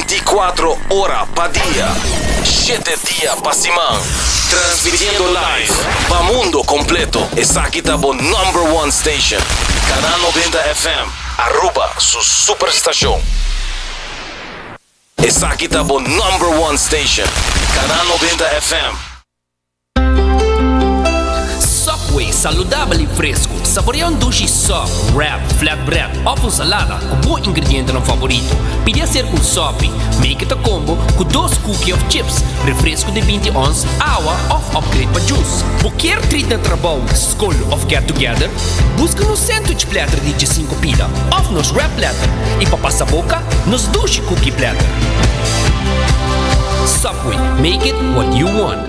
24 ora pa dia, shete dia pa siman. Transmitiendo live pa mundo completo. Esaki ta bo number one station. Canal 90 FM, Aruba su superstacion. Esaki ta bo number one station. Canal 90 FM. Subway, saludabel y fresco. Saborea un dushi sub, wrap, flatbread of un salada cu bo ingredientenan favorito. Pidi hacer un sopi. Make it a combo cu dos cookie of chips, refresco di binti ons, awa of upgrade pa juice. Bo kier treat na trabou, scol of get together? Busca nos sandwich platter di diesinco pida of nos wrap platter y pa pasa boca, nos dushi cookie platter. Subway, make it what you want.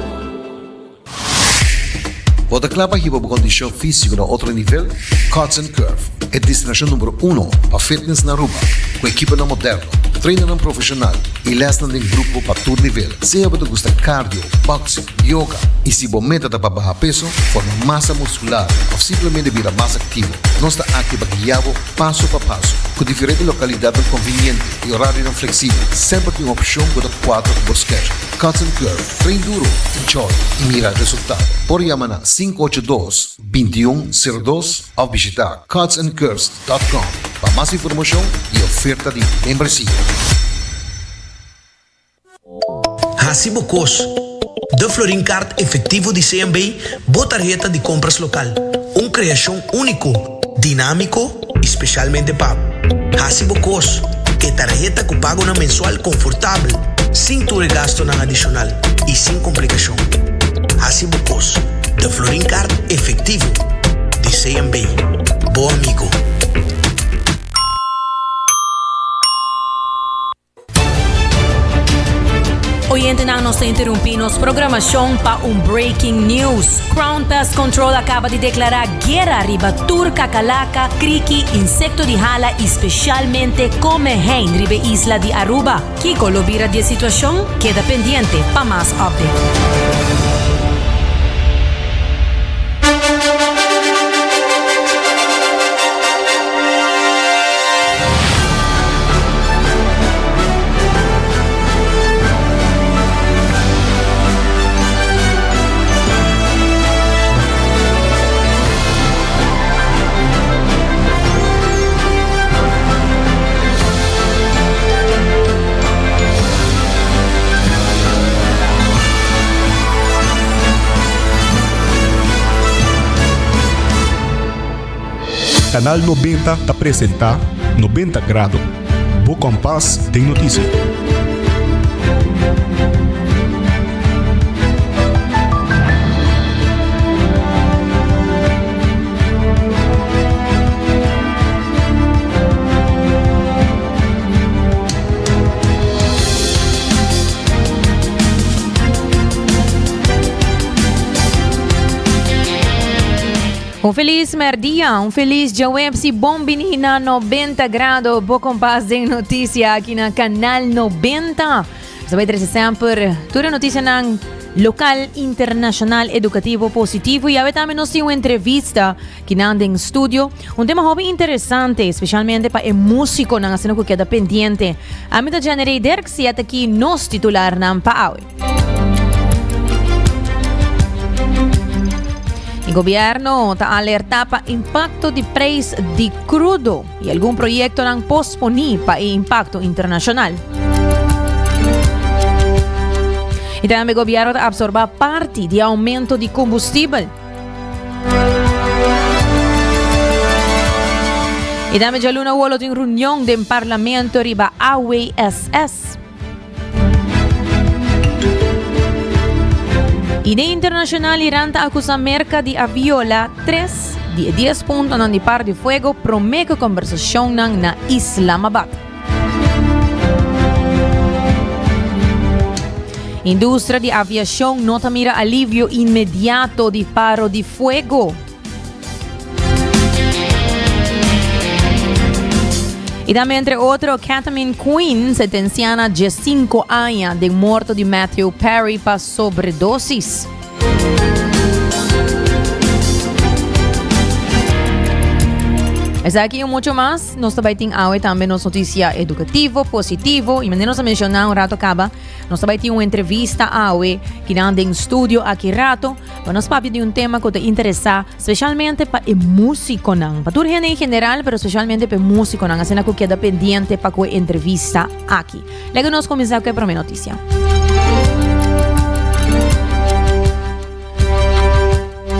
Bo ta kla pa hiba bo kondishon físiko na otro nivel? Cuts and Curve, e destinashon numero uno pa fitness na Aruba, ku ekiponan moderno, trainernan profeshonal i lèsnan den grupo pa tur nivel. Sea bo ta gusta cardio, boxing, yoga i si bo meta ta pa baha peso, forma masa muskular òf simplemente bira mas aktivo, nos ta aki pa guia bo paso pa paso. Ku diferente lokalidatnan konviniente i orarionan fleksibel, semper tin un opshon ku ta kuadra ku bo schedule. Cuts and Curve, train duro, enjoy i mira resultado. Por yama na 582 2102 òf bishita cutsandcurves dot com pa mas informashon i oferta di membresia. Hasi bo kos. De Florin Card Efectivo di CMB, bo tarheta di compras local. Un creacion unico, dinamico y specialmente pa bo. Hasi bo kos. E tarheta cu pagonan mensual confortabel, sin tur e gastonan adicional y sin complicacion. Hasi bo kos. De Florin Card Efectivo di CMB. Bo amigo. Oyentenan nos ta interrumpí nos programacion pa un breaking news. Crown Pest Control acaba di declara guera riba tur kakalaka, kriki, insecto di hala y specialmente komehein riba e isla di Aruba. Kiko lo bira di e situacion? Keda pendiente pa mas update. Canal 90 ta presenta 90 Grado, bo kompas den notisia. Un feliz merdia, un feliz djaweps y bon bini na 90 grado, bo kompas den noticia aki na Canal 90. Nos bai trece semper tur e noticianan local, internacional, educativo, positivo y awe tambe nos tin un entrevista kinan den studio. Un tema hopi interesante, especialmente pa e musiconan, asina cu keda pendiente. Ami ta Jenny Ray Dirks y ataki nos titularnan pa awe. E gobierno ta alerta pa impacto di prijs di crudo y algun proyectonan posponi pa e impacto internacional. Y tambe gobierno ta absorba parti di aumento di combustibel. Y tambe djaluna wolo tin reunion den parlamento riba AWSS. Y den internacional Iran ta acusa Merca di a viola tres di e dies puntonan di par di fuego prome cu conversacionnan na Islamabad. Industria di aviacion no ta mira alivio inmediato di paro di fuego. Y tambe entre otro Ketamine Queen sentencia na 15 aña den morto di Matthew Perry pa sobredosis. Esaki y mucho mas nos ta bay tin awe tambe nos noticia educativo, positivo y manera nos a menciona un rato caba, nos ta bay tin un entrevista awe kinan den studio aki rato pa nos papia di un tema cu ta interesa specialmente pa e musiconan, pa tur hende en general pero specialmente pa e musiconan, asina cu keda pendiente pa cu e entrevista aki. Lego nos cuminsa cu e prome noticia.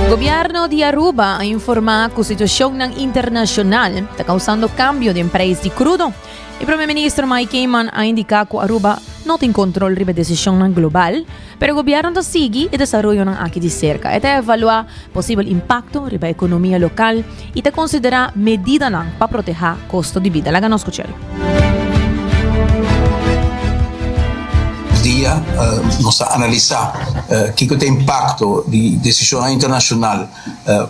Gobierno di Aruba a informa cu situacionnan internacional ta causando cambio den prijs di crudo. E Prome Minister Mike Eman a indica cu Aruba no tin control riba decisionnan global, pero gobierno ta sigui e desaroyonan aki di cerca. E ta evalua posibel impacto riba economia local y ta considera medidanan pa proteha costo di bida. Laga nos scuch'el. Dia nos ta analisá kiko ta e impakto di desishonnan internashonal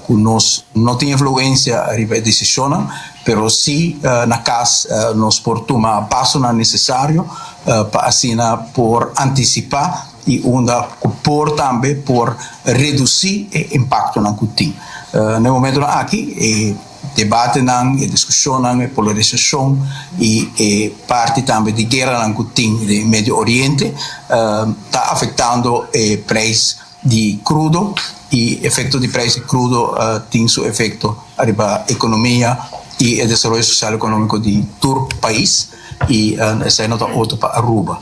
ku nos no tin influensia riba e desishonnan, pero si na kas nos por tuma pasonan nesesario pa asina por antisipá i unda ku por tambe por redusí e impaktonan ku tin. Na e momentonan aki e Debatenan, e diskushonnan, e polarisashon i e parti tambe di gueranan ku tin den Medio Oriente ta afektando e preis di krudo i efekto di preis di krudo tin su efekto ariba ekonomia i e desaroyo sosial ekonómiko di tur pais i esei no ta otro pa Aruba.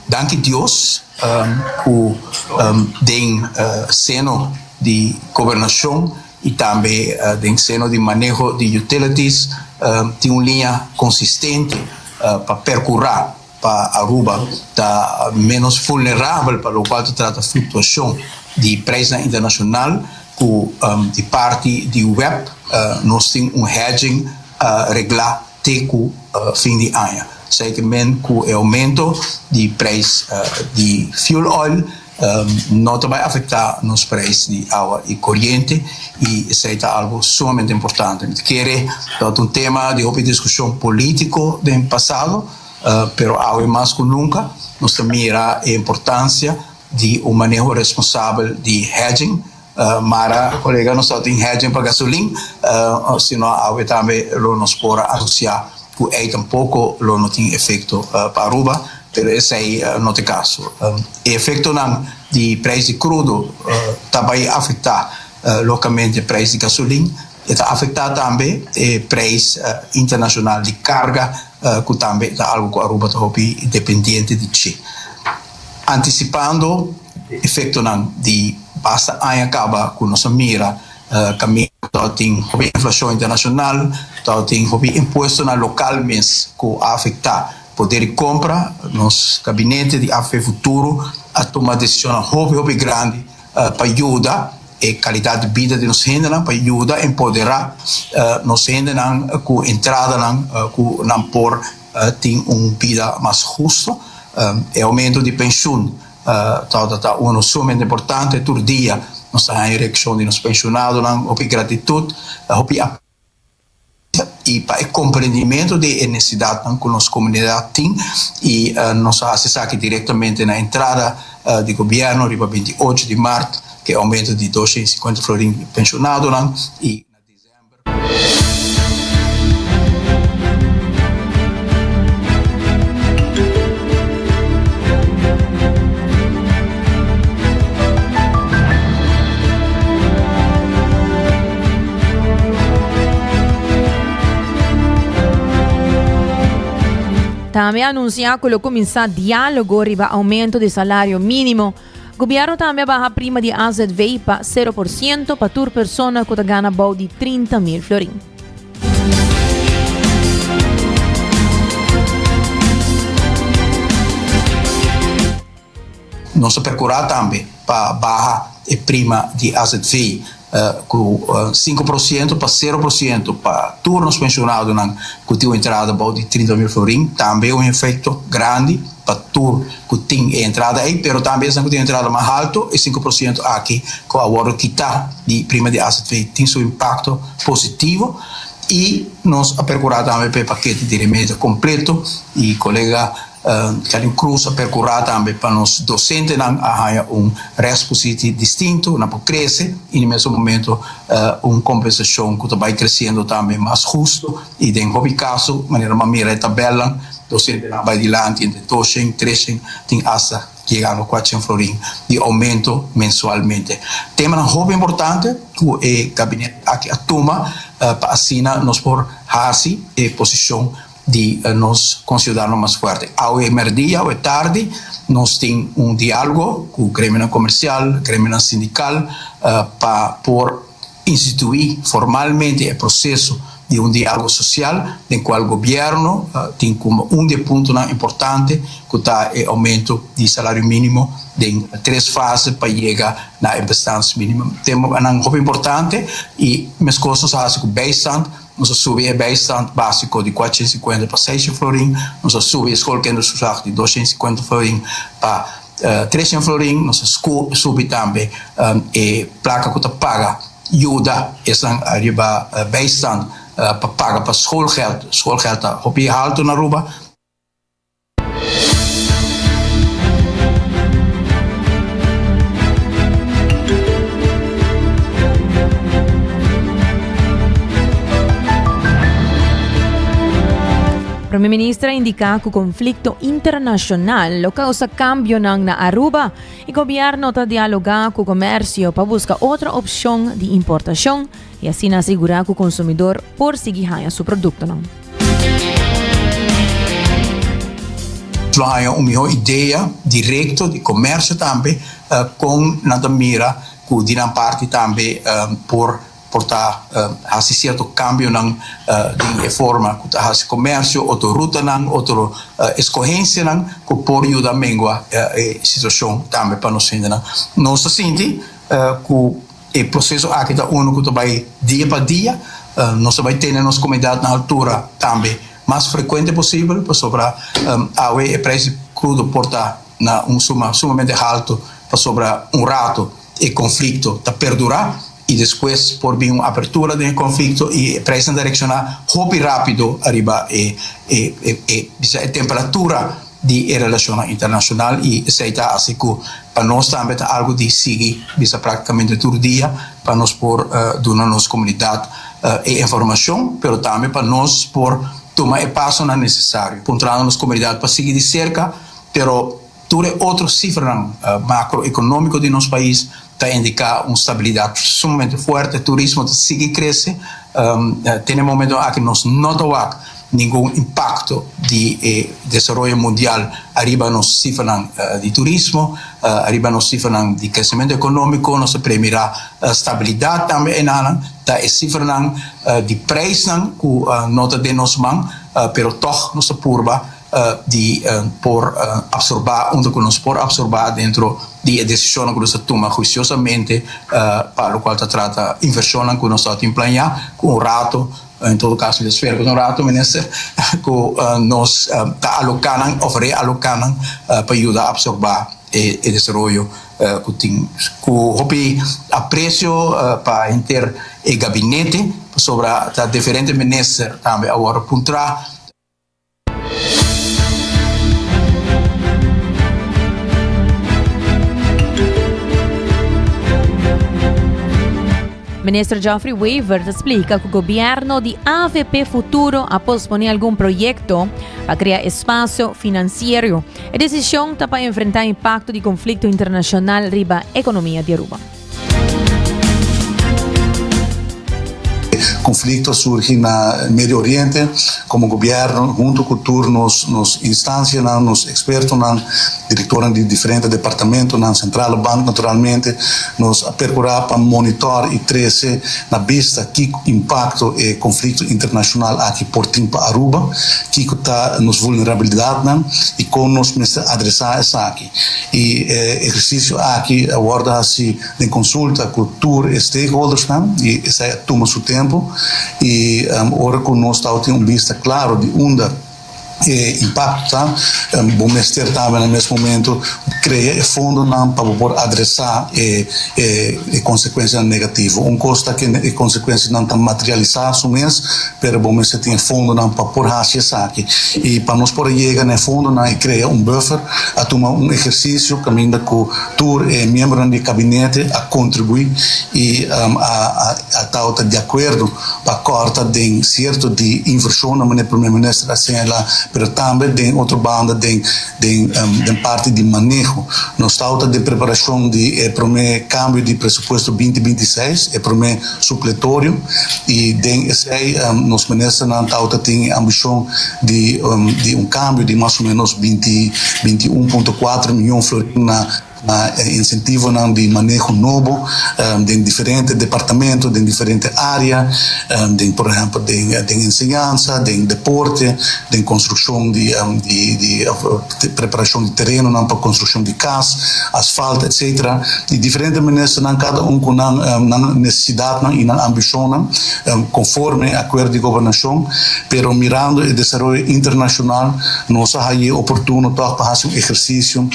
Danki Dios ku den seno di gobernashon i tambe den seno di maneho di utilities tin un liña konsistente pa perkurá pa Aruba ta ménos vulnerabel pa lokual ta trata fluktuashon di preisnan internashonal ku di parti di web nos tin un hedging reglá te ku fin di aña. Esei ke men ku e oumento di preis di fuel oil No ta bai afektá nos preis di awa i koriente i esei ta algu sumamente importante. Mi ta kere tabata un tema di hopi diskushon polítiko den pasado, pero awe mas ku nunka nos ta mira e importansia di un maneho responsabel di hedging. Mara kolega nos tabatin hedging pa gasolin, sino awe tambe lo nos por a anunsiá ku ei tampoko lo no tin efekto pa Aruba, pero esei no ta e kaso. E efektonan di preis di krudo ta bai afektá lokamente preis di gasolin, e ta afektá tambe e preis internashonal di karga ku tambe ta algu ku Aruba ta hopi dependiente di dje. Antisipando efektonan di basta aña kaba ku nos a mira kaminda tabatin hopi inflashon internashonal, tabatin hopi impuestonan lokal mes ku a afektá poder di kompra, nos gabinete di avp Futuro a tuma desishonnan hopi hopi grandi pa yuda e kalidat di bida di nos hendenan, pa yuda empoderá nos hendenan ku entradanan ku nan por tin un bida mas husto. E aumento di penshun tabata ta uno sumamente importante. Tur dia nos ta haña reakshon di nos penshonadonan, hopi gratitut, hopi aprecio i pa e comprendimento di e necesidadnan cu nos comunidad tin i nos a haci esaki directamente na entrada di gobierno riba 28 di maart cu e aumento di 250 florin di penshonadonan i na december. Tambe a anuncia cu lo cuminsa dialogo riba aumento di salario minimo. Gobierno tambe a baha prima di AZV pa 0% pa tur persona cu ta gana bou di 30 mil florin. Nos a percura tambe pa baha e prima di azv cu 5% pa 0% pa tur nos pensionadonan cu tin un entrada bou di 30 mil florin. Tambe un efecto grandi pa tur cu tin e entrada ey, pero tambe esnan cu tin entrada mas halto, e 5% aki cu a wordo kita di prima di azv tin su impacto positivo. Y nos a percura tambe pa e pakete di remedio completo y colega. Karin Cruz a percura tambe pa nos docentenan a haya un restpositie distinto, nan por crece y na mesun momento un compensacion cu ta bay creciendo tambe mas husto y den hopi caso manera mi a mira e tabelnan docentenan a bay dilanti entre doshen, treshen tin hasta yegando cuatshen florin di aumento mensualmente. Temanan hopi importante cu e gabinet aki a tuma pa asina nos por haci e posicion di nos conciudadano mas fuerte. Awe merdia, awe tardi, nos tin un dialogo cu gremionan comercial, gremionan sindical pa por institui formalmente e proceso di un dialogo social den cual gobierno tin como un di e puntonan importante cu ta e aumento di salario minimo den tres fase pa yega na e bestaansminimum. Temanan hopi importante y mescos nos a haci cu bijstand. Nos a subi e bijstand básiko di 450 pa 600 florin, nos a subi e schoolkindertoeslag di 250 florin pa 300 florin, nos a subi tambe e plaka ku ta paga yuda esnan riba bijstand pa paga pa schoolgeld. Schoolgeld ta hopi haltu na Aruba. Prome Minister a indica cu conflicto internacional lo causa cambionan na Aruba y gobierno ta dialoga cu comercio pa busca otro opcion di importacion y asina asegura cu consumidor por sigui haya su productonan. Lo haña un mihó idea direkto di komersio tambe kon nan ta mira ku di nan parti tambe por por ta hasi sierto kambionan den e forma ku ta hasi komersio, otro rutanan, otro eskohensianan ku por yuda mengua e situashon tambe pa nos hendenan. Nos ta sinti ku E proseso aki ta unu ku ta bai dia pa dia. Nos ta bai tene nos komunidat na altura tambe mas frekuente posibel pasobra awe e preis di krudo por ta na un suma sumamente haltu pasobra un rato e konflikto ta perdurá i despues por bin un apertura den e konflikto i e preisnan ta reakshoná hopi rápido ariba e e bisa e temperatura di e relashonnan internashonal i esei ta hasi ku pa nos tambe ta algu di sigui bisa praktikamente tur dia pa nos por duna nos komunidat e informashon pero tambe pa nos por tuma e pasonan nesesario puntrando nos komunidat pa sigui di serka pero tur e otro sifranan makroekonomiko di nos pais ta indiká un stabilidat sumamente fuerte, turismo ta sigui krese, te na e momento aki nos no ta wak ningun impakto di e desaroyo mundial ariba nos sifranan di turismo, ariba nos sifranan di kresementu ekonómiko, nos ta premirá stabilidat tambe enanan, ta e sifranan di preisnan ku no ta den nos man, pero tòg nos ta purba di por absorbá unda ku nos por absorbá dentro di e desishonnan ku nos ta tuma huisiosamente pa lokual ta trata invershonnan ku nos ta tin planeá ku un rato, en todo kaso mi ta spera ku ta un rato minister, ku nos ta aloká nan òf realoká nan pa yuda absorbá e desaroyo ku tin. Ku hopi apresio pa henter e gabinete pasobra ta diferente minister tambe a wòrdu puntrá. Minister Geoffrey Wever ta splica cu gobierno di AVP Futuro a pospone algun proyecto pa crea espacio financiero. E decision ta pa enfrenta impacto di conflicto internacional riba economia di Aruba. Conflicto a surgi na Medio Oriente, como gobierno hunto cu tur nos nos instancianan, nos expertonan, directornan di diferente departamentonan, Centrale Bank naturalmente, nos a percura pa monitor y trece na bista kico impacto e conflicto internacional aki por tin pa Aruba, kico ta nos vulnerabilidadnan y con nos mester adresa esaki. E ehersisio aki a wòrdu hasi den konsulta ku tur e stakeholdersnan i esei a tuma su tempu i ora ku nos tabatin un bista klaro di unda E impacto ta, bo mester tambe na mes momento crea e fondonan pa bo por adresa e e consecuencianan negativo. Un cos ta ke e consecuencianan ta materialisa su mes, pero bo mester tin e fondonan pa por haci esaki. Y pa nos por a yega na e fondonan y crea un buffer, a tuma un ehercicio caminda cu tur e miembronan di e kabinete a kontribuí i a a tabata di akuerdo pa kòrta den sierto di invershonnan manera Prome Minister a señalá, pero tambe den otro banda den den den parti di maneho. Nos tabata den preparashon di e prome kambio di presupuesto binti 26, e prome supletorio, i den esei nos ministernan tabata tin e ambishon di di un kambio di mas o menos binti 21.4 miyon florin na na e insentivonan di maneho nobo den diferente departamento, den diferente área, den por ehèmpel den den enseñansa, den deporte, den konstrukshon di di di preparashon di terenonan pa konstrukshon di kas, asfalt etsetera. I diferente ministernan kada un ku nan nan nesesidatnan i nan ambishonnan konforme e akuerdo di gobernashon, pero mirando e desaroyo internashonal nos a hañ'é oportuno tòg pa hasi un ehersisio.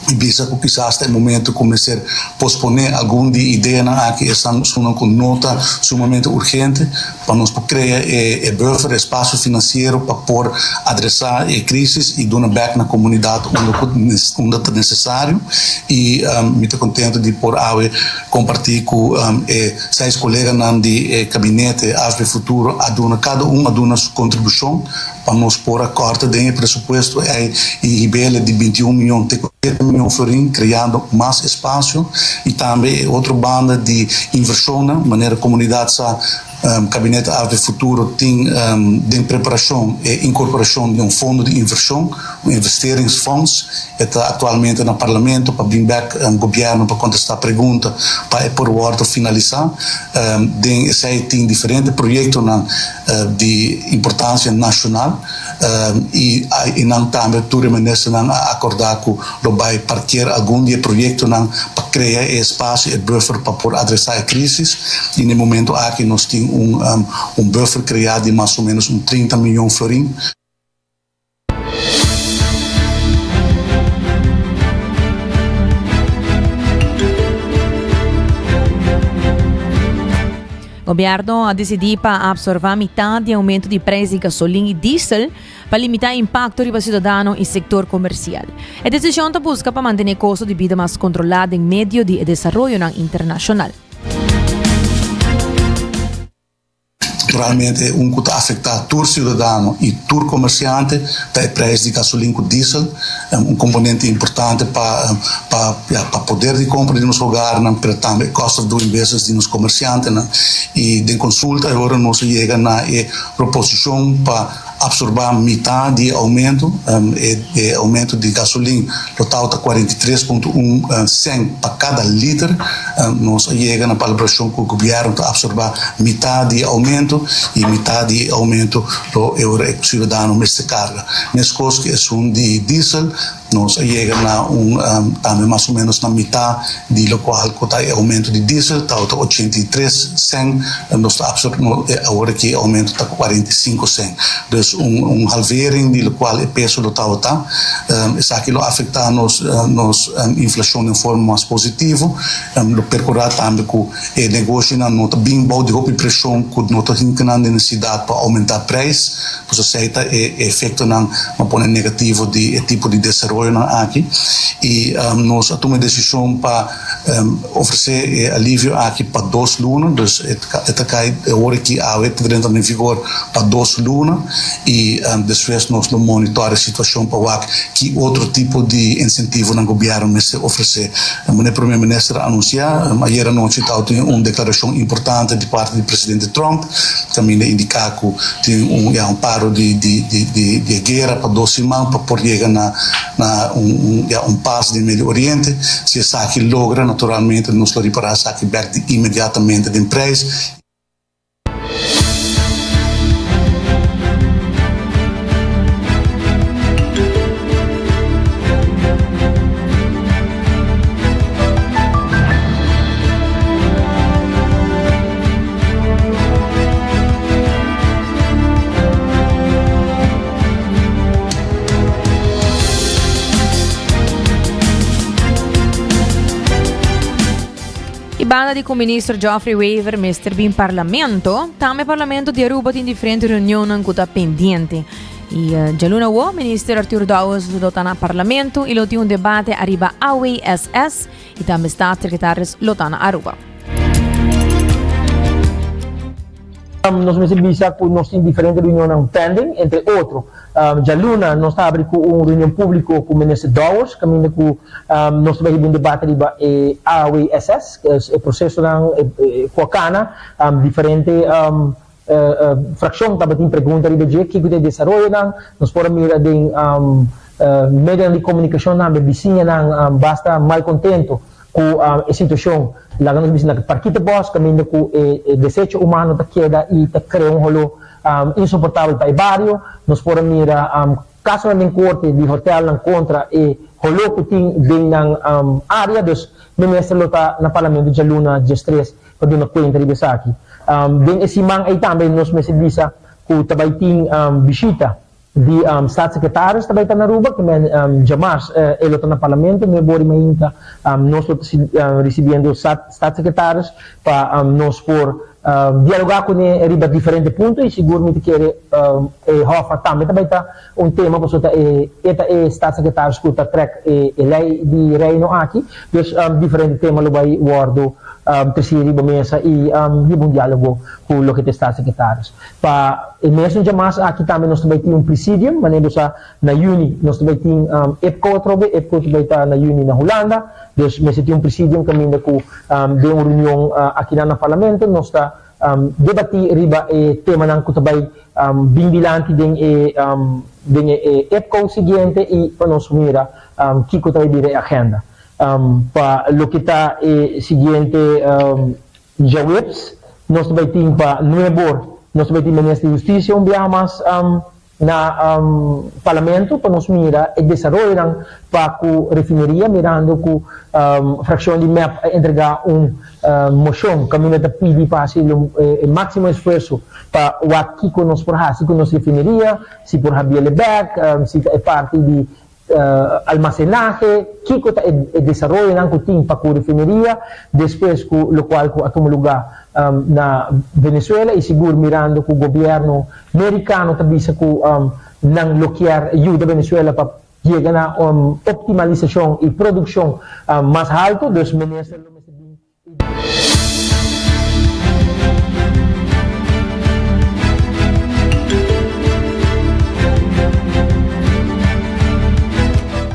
I bisa ku kisas ta e momento ku mester posponé algun di ideanan aki, esnan esunnan ku no ta sumamente urgente, pa nos por krea e buffer, e espasio finansiero pa por adresá e krísis i duna bèk na komunidat unda ku unda ta nesesario. I mi ta kontento di por awe kompartí ku e seis koleganan di e kabinete AFB Futuro a duna, kada un a duna su kontribushon. Pa nos por a kòrta den e presupuesto ei i hib'el di 21 mion te ku 7 mion florin, kreando mas espasio i tambe e otro banda di invershonnan, manera komunidat sa, Kabinet Arte Futuro tin den preparashon e inkorporashon di un fondo di invershon, un investeringsfonds. E ta aktualmente na Parlamento pa bin bèk gobièrnu pa kontestá pregunta pa e por wòrdu finalisá. Den esei tin diferente proyektonan. Di importancia nacional y eynan tambe tur e ministernan a acorda cu lo bay parkeer algun di e proyectonan pa crea e espacio, e buffer pa por adresa e crisis y na e momento aki nos tin un buffer crea di mas o menos un 30 miyon florin. Gobierno a disidí pa absorbá mitad di aumento di prijs di gasolin i diesel pa limitá e impakto riba siudadano i sektor komersial. E desishon ta buska pa mantené kosto di bida mas kontrolá den medio di e desaroyonan internashonal. Naturalmente un ku ta afektá tur siudadano i tur komersiante ta e prijs di gasolin ku diesel, un komponente importante pa pa ya pa poder di kompra di nos hogarnan pero tambe e cost of doing business di nos komersiantenan. I den konsulta e ora nos a yega na e proposishon pa Absorbá mitá di e oumento. E oumento di gasolin lo tawata 43.1 sènt pa kada liter. Nos a yega na palabrashon ku gobièrnu ta absorbá mitá di e oumento i mitá di e oumento lo e ora e siudadano mester karga. Meskos ku esun di diesel. Nos a yega na un tambe mas o menos na mitá di lokual ku ta e oumento di diesel, tabata 83 sèn, nos ta absor awor aki e oumento ta 45 sèn. Dus un un halvering di lokual e peso lo tabata. Esaki lo afektá nos nos inflashon den forma mas positivo. Lo perkurá tambe ku e negoshonan no ta bin bou di hopi preshon ku no ta hinka nan den nesesidat pa oumentá preis. Pues esei ta e efektonan ma pone negativo di e tipo di desaroyonan aki i nos a tuma e desishon pa ofresé e alivio aki pa dos luna, dus e ta kai awor aki awe ta drenta den vigor pa dos luna i despues nos lo monitor e situashon pa wak ki otro tipo di insentivonan gobièrnu mester ofresé. Manera Prome Minister a anunsiá ayera anochi tabatin un deklarashon importante di parti di Presidente Trump kaminda indiká ku Tin un ya un paro di di di di di e guera pa dos siman pa por yega na na un un ya un pas den Medio Oriente. Si esaki logra naturalmente nos lo ripará esaki bek di inmediatamente den prijs. Banda di cu Minister Geoffrey Wever mester bin Parlamento, tambe Parlamento di Aruba tin diferente reunionnan cu ta pendiente. Y djaluna awo Minister Arthur Dowers lo ta na Parlamento y lo tin un debate ariba AWSS y tambe Staatssecretaris lo ta na Aruba. Nos mester bisa cu nos tin diferente reunionnan pending, entre otro djaluna nos ta habri cu un reunion publico cu Minister Dowers caminda cu nos ta bay hiba un debate riba e AWSS, e procesonan cu a cana, diferente Fraccion tabatin pregunta riba dje, kiko ta e desaroyonan? Nos por a mira den medionan di comunicacion tambe bisiñanan basta malcontento cu e situacion. Laga nos bisa na Parkietenbos caminda cu e desecho humano ta keda y ta crea un holo insoportabel pa e bario. Nos por a mira casonan den corte di hotelnan contra e holo cu tin den nan area. Dus minister lo ta na parlamento djaluna diestres pa duna kuenta riba esaki. Den e siman ei tambe nos mester bisa ku ta bai tin bishita di Staatssecretaris ta bai ta na Aruba, ke men djamars e lo ta na Parlamento, nuebe ora i mainta nos lo ta risibiendo Staatssecretaris pa nos por dialoga kuné riba diferente punto i sigur mi ta kere e Hoffa tambe ta bai ta un tema pasobra ta e e ta e Staatssecretaris ku ta trek e e lei di Reino aki. Dus diferente tema lo bai wòrdu tresí riba mesa i hiba un diálogo ku loke ta e Staatssecretaris. Pa e mesun djamas aki tambe nos ta bai tin un presidium, manera bo sa na yüni nos ta bai tin EPCO atrobe, EPCO ta bai ta na yüni na Hulanda, dus mester tin un presidium kaminda ku den un reunion akinan na Parlamento nos ta Debatí riba e temanan ku ta bai bin dilanti den e den e EPCO siguiente i pa nos mira kiko ta bai bira e agenda. Pa loke ta e siguiente djaweps nos ta bai tin pa nuebor nos ta bai tin Minister di Hustisia un biaha mas na Parlamento pa nos mira e desaroyonan pa cu refineria mirando cu fraccion di mep a entrega un mocion caminda ta pidi pa haci e maximo esfuerso pa wak kico nos por haci cu nos refineria, si por habiele bek, si ta e parti di Almacenahe, Kiko ta e desaroyonan ku tin pa ku refineria despues ku lokual ku a tuma lugá na Venezuela i sigur mirando ku gobièrnu merikano ta bisa ku nan lo kier yuda Venezuela pa yega na optimalisashon i produkshon mas haltu, dus minister lo mester bin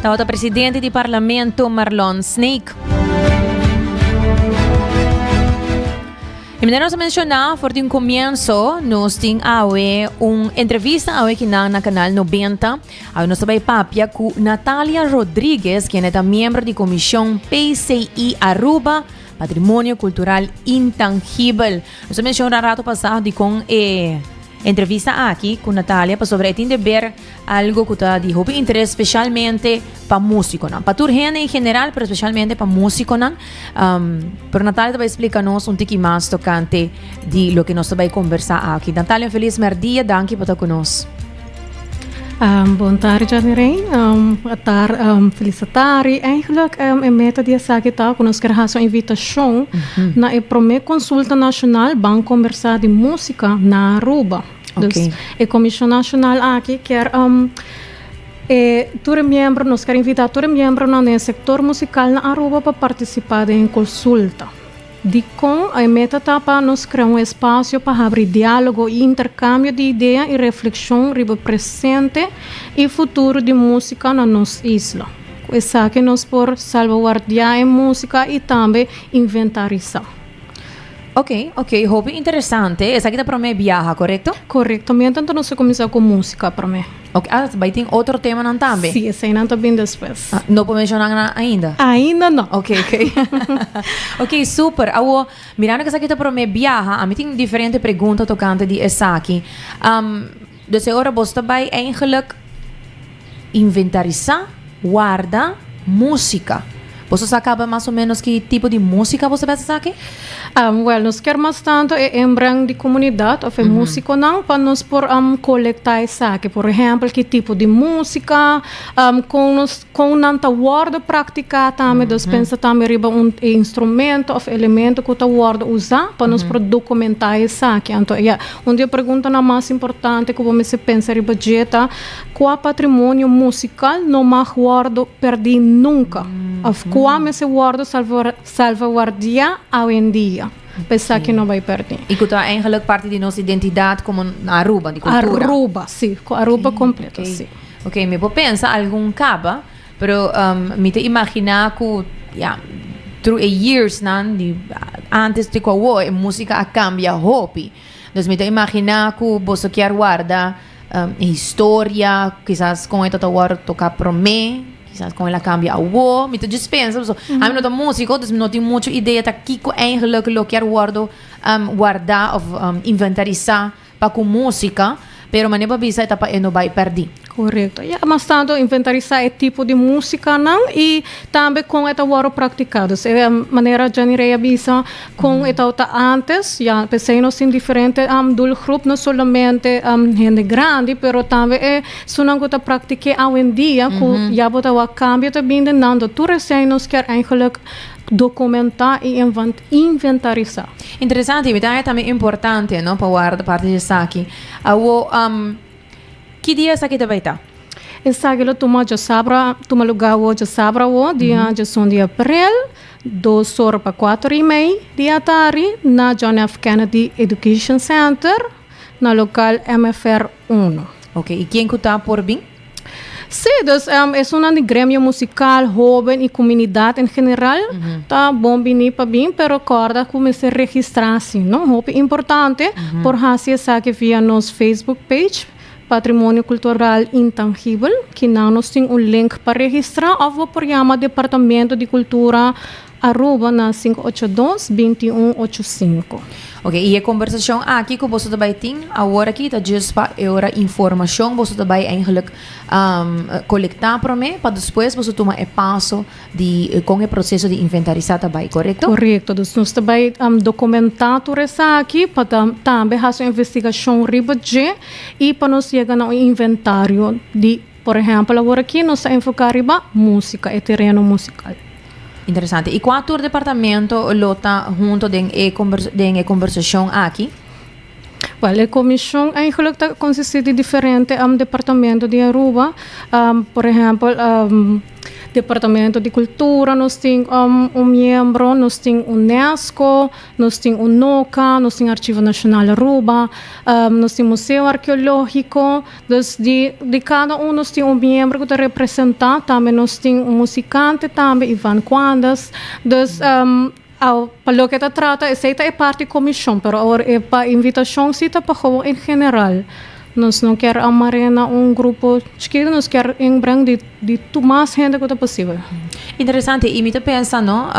Tabata presidente di Parlamento Marlon Snake. Y manera nos a menciona for di un comienzo, nos tin awe un entrevista awe kinan na Canal 90. Awe nos ta bai papia ku Natalia Rodriguez, kende ta miembro di Komishon PCI Aruba, Patrimonio Kultural Intangibel. Nos a menshona rato pasá dikon e entrevista aki ku Natalia, pasobra e tin de ber algo ku ta di hopi interes spesialmente pa músikonan. Pa tur hende en general, pero spesialmente pa músikonan. Pero Natalia ta bai splika nos un tiki mas tokante di loke nos ta bai kombersá aki. Natalia, un felis mèrdia. Danki pa ta ku nos. Um, bon tarde, Janireen. Um, tar, um, feliz tarde. Eigenlijk, um, e meta di esaki ta ku nos kier hasi un invitashon mm -hmm. na e prome konsulta nashonal ban kombersá di músika na Aruba. Okay. Dus e komishon nashonal aki kier um, e tur e miembro, nos kier invitá tur e miembronan den e sektor musikal na Aruba pa partisipá den e konsulta. Dikon e meta ta pa nos krea un espasio pa habri diálogo i interkambio di idea i reflekshon riba presente i futuro di músika na nos isla. Ku esaki nos por salbaguardiá e músika i tambe inventarisá. Ok, ok, hopi interesante. Esaki ta promé biaha, korekto? Korektamente, anto nos a kuminsá ku músika promé. Ok, ah, bai tin otro temanan tambe? Sí, eseinan ta bin despues. Ah, no por menshoná nan ainda? Ainda no. Ok, ok. Ok, super. Awo, mirando ku esaki ta promé biaha, ami tin diferente pregunta tokante di esaki. Um, dus e ora bos ta bai eigenlijk inventarisá, warda músika. Boso sa caba mas o menos ki tipo di musica boso ta besa esaki? Wel, nos kier mas tanto e inbreng di comunidad of e musiconan pa nos por colecta esaki. Por ehempel, ki tipo di musica, con nos, con nan ta wordo practica tambe. Dus pensa tambe riba un instrumento of elemento cu ta wordo usa pa nos por documenta esaki. Anto, ya, un di e preguntanan mas importante cu bo mester pensa riba dje ta, Cua patrimonio musical no mag wordo perdi nunca of cua mester wordo salvaguardia awendia pa esaki no bay perdi. Y cu ta eigenlijk parti di nos identidad como Aruba, di cultura. Aruba, si, cu Aruba completo, si. Ok, mi por pensa algun caba, pero mi ta imagina cu, ya, through e years nan, di antes te cu awo, e musica a cambia hopi. Dus mi ta imagina cu boso kier warda E historia, kisas kon e ta ta wòrdu toká promé, kisas kon el a kambia awó. Mi ta djis pensa pasobra ami no ta músiko, dus mi no tin muchu idea ta kiko eigenlijk lo kier wòrdu wardá òf inventarisá pa ku músika. Pero manera bo a bisa e ta pa e no bai pèrdí. Korekto. Ya, mas tantu inventarisá e tipo di músikanan i tambe kon e ta wòrdu praktiká. Dus e manera Jenny Rey a bisa Con e tawata antes, ya p'esey nos tin diferente doelgroep, no solamente hende grandi, pero tambe e esunnan cu ta practiké awendia, cu ya bo ta wak cambio ta bin den nan, do tur esey nos kier eigenlijk documenta y inventarisa. Interesante, mi ta haña tambe importante, no, pa warda parti di esaki. Awo, ki dia esaki ta bay ta? Esaki lo tuma djasabra, tuma lugar awo djasabra awo, dia djasun di april. Dos ora pa kuater i mei di atari na John F. Kennedy Education Center na lokal MFR uno. Ok, i ken ku ta por bin? Sí, dus esunnan di gremio musikal, hoben i komunidat en general ta bon bini pa bin, pero kòrda ku mester registrá si, no? Hopi importante por hasi esaki via nos Facebook page. Patrimonio Cultural Intangibel, kinan nos tin un link pa registra of bo por yama Departamento di Cultura Aruba na 582 2185. Ok, y e conversacion aki cu boso ta bay tin awor aki ta just pa e ora informacion boso ta bay eigenlijk colecta prome pa despues boso tuma e paso di con e proceso di inventarisa ta bay, corecto? Corecto, dus nos ta bay documenta tur esaki pa tambe haci un investigacion riba dje y pa nos yega na un inventario di, por ehempel awor aki nos ta enfoca riba musica, e tereno musical. Interesante. Y cua tur departamento lo ta hunto den e den e conversacion aki? Wel, e comision eigenlijk ta consisti di diferente departamento di Aruba. Por ehempel, Departamento di Cultura nos tin un miembro, nos tin UNESCO, nos tin UNOCA, nos tin Archivo Nacional Aruba, nos tin Museo Arqueologico. Dus di di cada un nos tin un miembro cu ta representa. Tambe nos tin un musicante tambe, Ivan Quandas. Dus Aw, pa loke ta trata esei ta e parti komishon, pero awor e pa invitashon si ta pa gewoon en general. Nos no kier amar'é na un grupo chikitu, nos kier inbreng di di tur mas hende ku ta posibel. Interesante, i mi ta pensa no,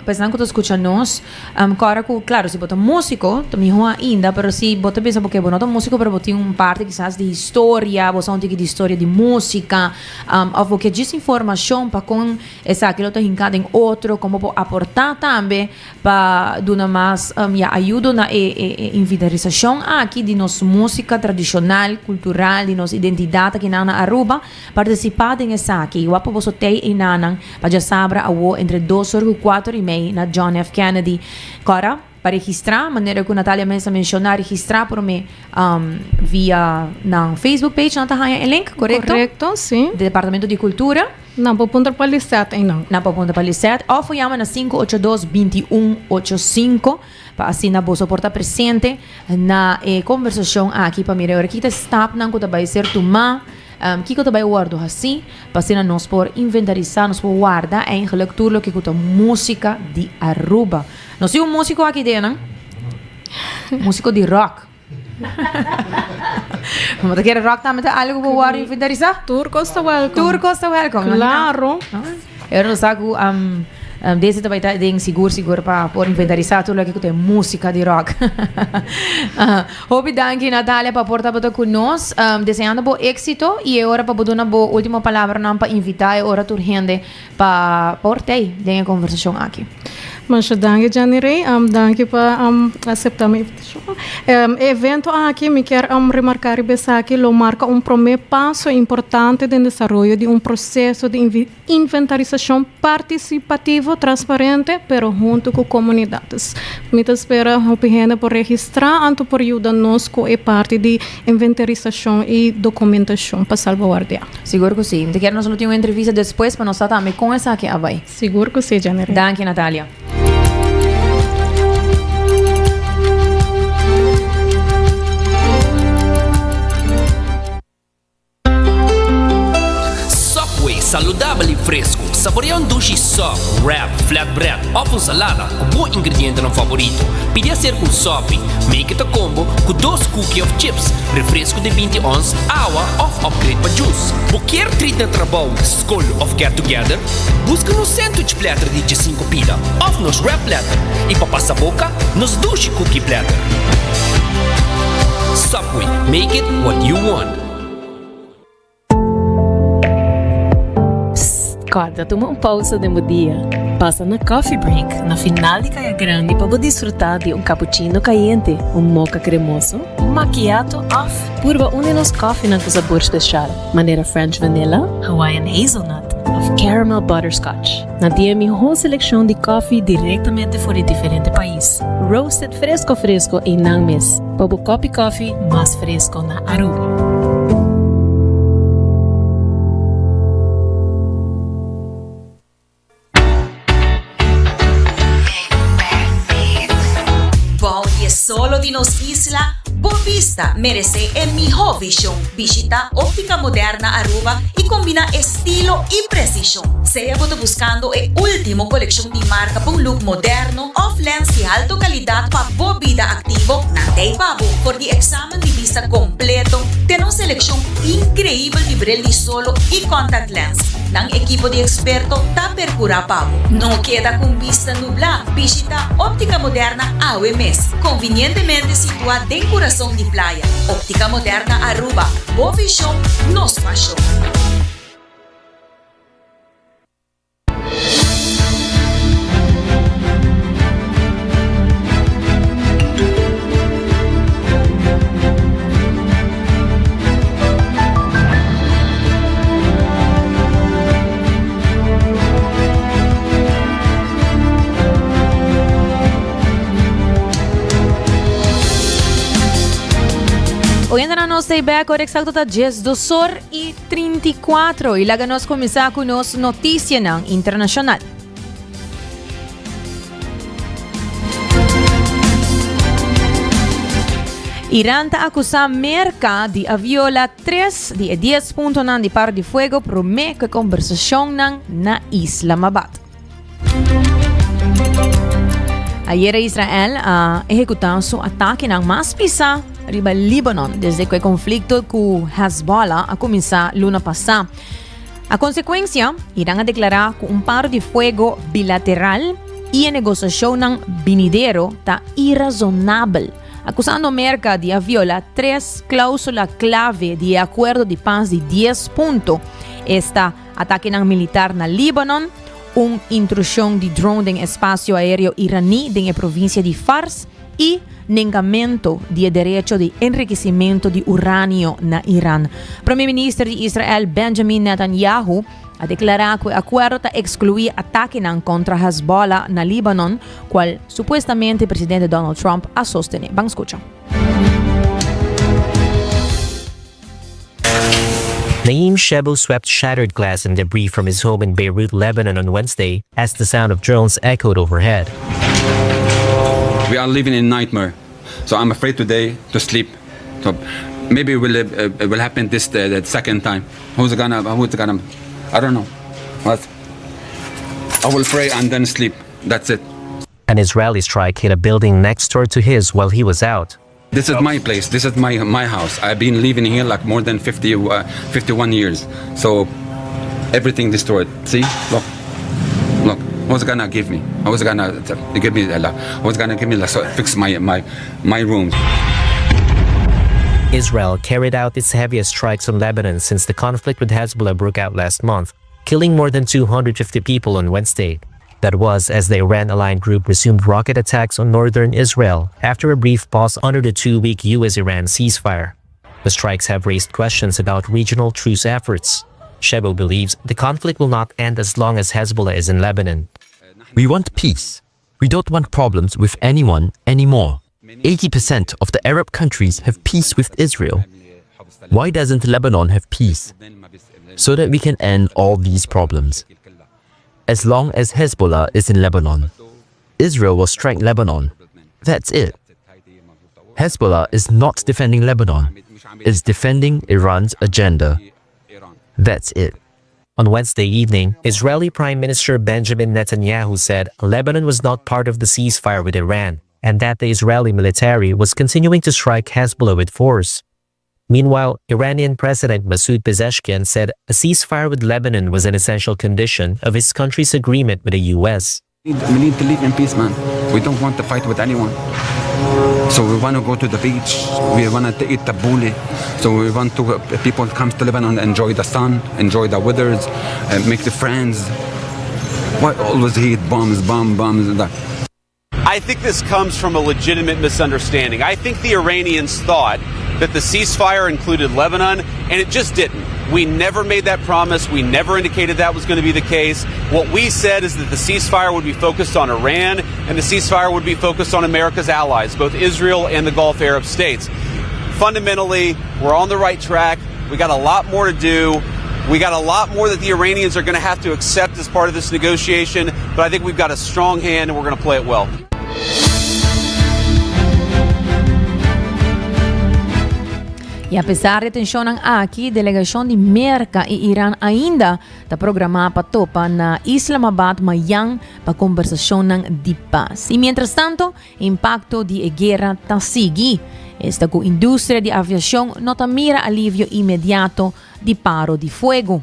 pa esnan ku ta skucha nos, kòrda ku klaro si bo ta músiko ta mihó ainda, pero si bo ta bisa bo ke bo no ta músiko pero bo tin un parti kisas di historia, bo sa un tiki di historia di músika, òf bo ke djis informashon pa kon Esaki lo ta hinká den otro, kon bo por aportá tambe pa duna mas ya ayudo na e e inventarisashon aki di nos músika tradishonal, kultural, di nos identidat akinan na Aruba. Partisipá den esaki. Wak pa boso tei einanan pa djasabra awo entre dos or ku kuater i mei na John F. Kennedy. Kòrda. Pa registrá, manera ku Natalia mes a menshoná, registrá promé via nan Facebook page, nan ta haña e link, korekto? Korekto, sí. Departamento di Kultura. Nan por puntra pa Lisette einan. Nan por puntra pa Lisette òf por yama na 582 2185 pa asina boso por ta presente na e kombersashon aki pa mira e ora ki ta e stapnan ku ta bai ser tumá. Kiko ta bai wòrdu hasí pa asina nos por inventarisá, nos por warda eigenlijk tur loke ku ta músika di Aruba. Nos tin un músiko aki den nan, músiko di rock. Bo ta kere rock tambe ta algu ku bo wòrdu inventarisá? Tur kos ta wèlkom. Tur kos ta wèlkom. Klaro. E ora nos sa ku. Desi ta bai ta den sigur sigur pa por inventarisá tur loke ku ta e músika di rock. Hopi danki Natalia pa por tabata ku nos. Deseando bo éksito i e ora pa bo duna bo último palabranan pa invitá e ora tur hende pa por tei den e konversashon aki. Masha danki Jenny Rey. Danki pa aseptá mi invitashon. E evento aki mi kier remarká riba esaki lo marka un promé paso importante den desaroyo di un proseso di Inventarisashon partisipativo, transparente, pero huntu ku komunidat. Dus mi ta spera hopi hende por registrá anto por yuda nos ku e parti di inventarisashon i dokumentashon pa salbaguardiá. Sigur ku si. Mi ta kere nos lo tin un entrevista despues pa nos sa tambe kon esaki a bai. Sigur ku si, Jenny. Danki, Natalia. Subway, saludabel y fresco. Saborea un dushi sub, wrap, flatbread of un salada cu bo ingredientenan favorito. Pidi hacer cu un sopi. Make it a combo cu dos cookie of chips, refresco di binti ons, awa of upgrade pa juice. Bo kier treat na trabou, scol of get together? Busca nos sandwich platter di djesinco pida of nos wrap platter y pa pasa boca, nos dushi cookie platter. Subway, make it what you want. Psst, kòrda tuma un pousa den bo dia. Pasa na Coffee Break na final di Kaya Grandi pa bo disfrutá di un cappuccino kayente, un mocha kremoso, un macchiato òf purba un di nos kòfinan ku sabor speshal, manera French Vanilla, Hawaiian Hazelnut òf Caramel Butterscotch. Nan tin e mihó selekshon di kòfi direktamente for di diferente pais, roasted fresko fresko einan mes. Pa bo kopi kofi mas fresco na Aruba. Bou di e solo di nos isla, bo bista merece e miho vision. Bishita Optica Moderna Aruba y combina estilo y precision. Sea bo ta buscando e ultimo coleccion di marca pa un look moderno, Òf lens di alto kalidat pa bo bida aktivo, nan t'ei pa bo. For di eksamen di bista kompleto te na un selekshon inkreibel di bril di solo i contact lens, nan ekipo di eksperto ta perkurá pa bo. No keda ku un bista nublá, bishitá Óptica Moderna awe mes, konvinientemente situá den kurason di playa. Óptica Moderna Aruba, bo vishon, nos pashon. Oyendo nos stay back, ora exacto ta 12 or y 34 y laga nos cuminsa cu nos noticianan internacional. Iran ta acusa Merca di a viola tres di e dies puntonan di paro di fuego prome cu e conversacionnan na Islamabad. Ayera Israel a ehecuta su atakenan mas pisa riba Libanon desde cu e conflicto cu Hezbollah a cuminsa luna pasa. A consecuencia, Iran a declara cu un paro di fuego bilateral y e negociacionnan binidero ta irrazonabel, acusando Merca di a viola tres clausula clave di e acuerdo di paz di dies punto, esta Atakenan militar na Libanon, un intrushon di drone den espasio aéreo iraní den e provinsia di Fars i nengamento di e derecho di enrikesimentu di uranio na Iran. Prome Minister di Israel Benjamin Netanyahu a deklará ku e akuerdo ta ekskluí atakenan kontra Hezbollah na Libanon, kual supuestamente presidente Donald Trump a sostené. Ban skucha. Naim Shebo swept shattered glass and debris from his home in Beirut, Lebanon on Wednesday as the sound of drones echoed overhead. We are living in nightmare. So I'm afraid today to sleep. So maybe it will, uh, it will happen this uh, the second time. Who's gonna, who's gonna, I don't know. But I will pray and then sleep. That's it. An Israeli strike hit a building next door to his while he was out. This is my place. This is my my house. I've been living here like more than 50, uh, 51 years. So everything destroyed. See? Look. Look. Who's gonna give me? Who's gonna give me who's gonna give me fix my my my room? Israel carried out its heaviest strikes on Lebanon since the conflict with Hezbollah broke out last month, killing more than 250 people on Wednesday. That was as the Iran-aligned group resumed rocket attacks on northern Israel after a brief pause under the two-week U.S.-Iran ceasefire. The strikes have raised questions about regional truce efforts. Shebo believes the conflict will not end as long as Hezbollah is in Lebanon. We want peace. We don't want problems with anyone anymore. 80% of the Arab countries have peace with Israel. Why doesn't Lebanon have peace? So that we can end all these problems. As long as Hezbollah is in Lebanon, Israel will strike Lebanon. That's it. Hezbollah is not defending Lebanon, it's defending Iran's agenda. That's it. On Wednesday evening, Israeli Prime Minister Benjamin Netanyahu said Lebanon was not part of the ceasefire with Iran and that the Israeli military was continuing to strike Hezbollah with force. Meanwhile, Iranian President Masoud Pezeshkian said a ceasefire with Lebanon was an essential condition of his country's agreement with the U.S. We need to live in peace, man. We don't want to fight with anyone. So we want to go to the beach. We want to eat tabbouleh. So we want to uh, people come to Lebanon, enjoy the sun, enjoy the weathers, uh, make the friends. Why always heat bombs, bomb, bombs, and that? I think this comes from a legitimate misunderstanding. I think the Iranians thought that the ceasefire included Lebanon, and it just didn't. We never made that promise. We never indicated that was going to be the case. What we said is that the ceasefire would be focused on Iran and the ceasefire would be focused on America's allies, both Israel and the Gulf Arab states. Fundamentally, we're on the right track. We got a lot more to do. We got a lot more that the Iranians are going to have to accept as part of this negotiation, but I think we've got a strong hand and we're going to play it well. Y apesar di tensionnan aki, delegacion di Merca y Iran ainda ta programa pa topa na Islamabad mayan pa conversacionnan di paz. Y mientras tanto, impacto di e guera ta sigui. Esta cu industria di aviacion no ta mira alivio inmediato di paro di fuego.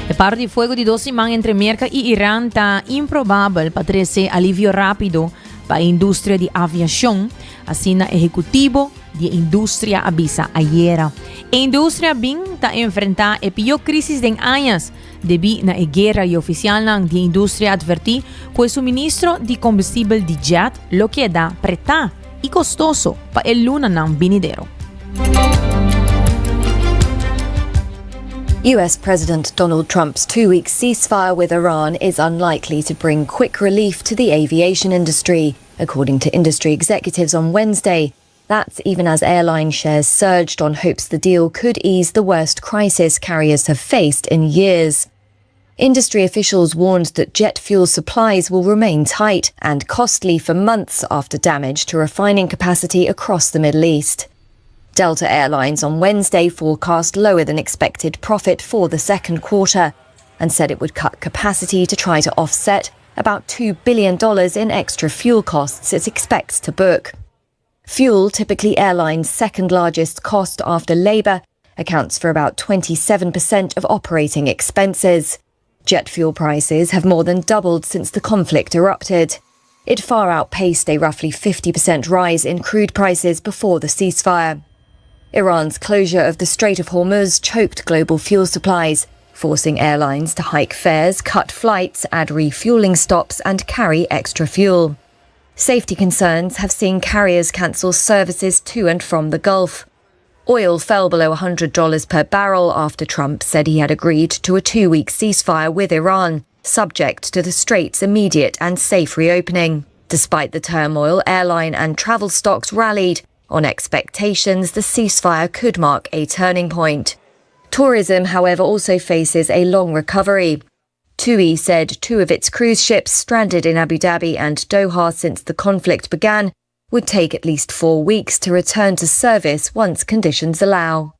E paro di fuego di dos siman entre Merca y Iran ta improbabel pa trece alivio rapido pa e industria di aviacion, asina ehecutivo di e industria a bisa ayera. E industria bin ta enfrenta e pio crisis den añas debi na e guera y oficialnan di e industria adverti cu e suministro di combustibel di jet lo keda preta. i kostoso pa e lunanan binidero. US President Donald Trump's two week ceasefire with Iran is unlikely to bring quick relief to the aviation industry, according to industry executives on Wednesday. That's even as airline shares surged on hopes the deal could ease the worst crisis carriers have faced in years. Industry officials warned that jet fuel supplies will remain tight and costly for months after damage to refining capacity across the Middle East. Delta Airlines on Wednesday forecast lower than expected profit for the second quarter and said it would cut capacity to try to offset about $2 billion in extra fuel costs it expects to book. Fuel, typically airlines' second largest cost after labor, accounts for about 27% of operating expenses. Jet fuel prices have more than doubled since the conflict erupted. It far outpaced a roughly 50% rise in crude prices before the ceasefire. Iran's closure of the Strait of Hormuz choked global fuel supplies, forcing airlines to hike fares, cut flights, add refueling stops, and carry extra fuel. Safety concerns have seen carriers cancel services to and from the Gulf. Oil fell below $100 per barrel after Trump said he had agreed to a two week ceasefire with Iran, subject to the Strait's immediate and safe reopening. Despite the turmoil, airline and travel stocks rallied on expectations the ceasefire could mark a turning point. Tourism, however, also faces a long recovery. TUI said two of its cruise ships stranded in Abu Dhabi and Doha since the conflict began would take at least four weeks to return to service once conditions allow.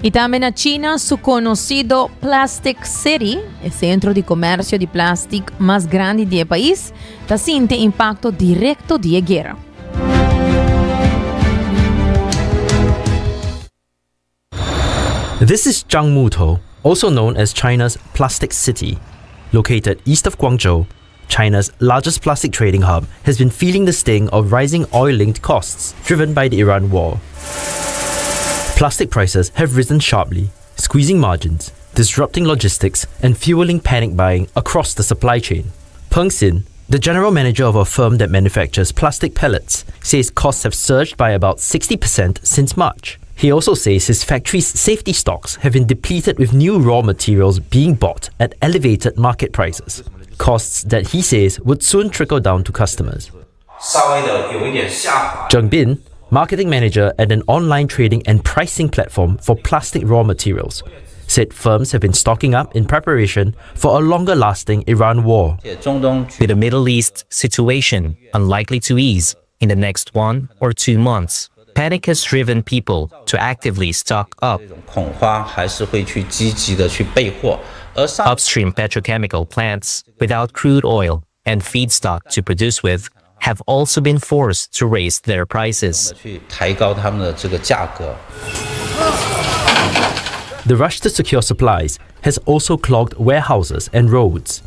Y tambe na China su conocido Plastic City, e centro di comercio di plastic mas grandi di e pais, ta sinti impacto directo di e guera. This is Zhangmutou, also known as China's Plastic City. Located east of Guangzhou, China's largest plastic trading hub has been feeling the sting of rising oil linked costs driven by the Iran war. Plastic prices have risen sharply, squeezing margins, disrupting logistics, and fueling panic buying across the supply chain. Peng Xin, the general manager of a firm that manufactures plastic pellets, says costs have surged by about 60% since March. He also says his factory's safety stocks have been depleted with new raw materials being bought at elevated market prices, costs that he says would soon trickle down to customers. Zheng Bin, marketing manager at an online trading and pricing platform for plastic raw materials, said firms have been stocking up in preparation for a longer lasting Iran war. With the Middle East situation unlikely to ease in the next one or two months, panic has driven people to actively stock up. Upstream petrochemical plants without crude oil and feedstock to produce with have also been forced to raise their prices. The rush to secure supplies has also clogged warehouses and roads.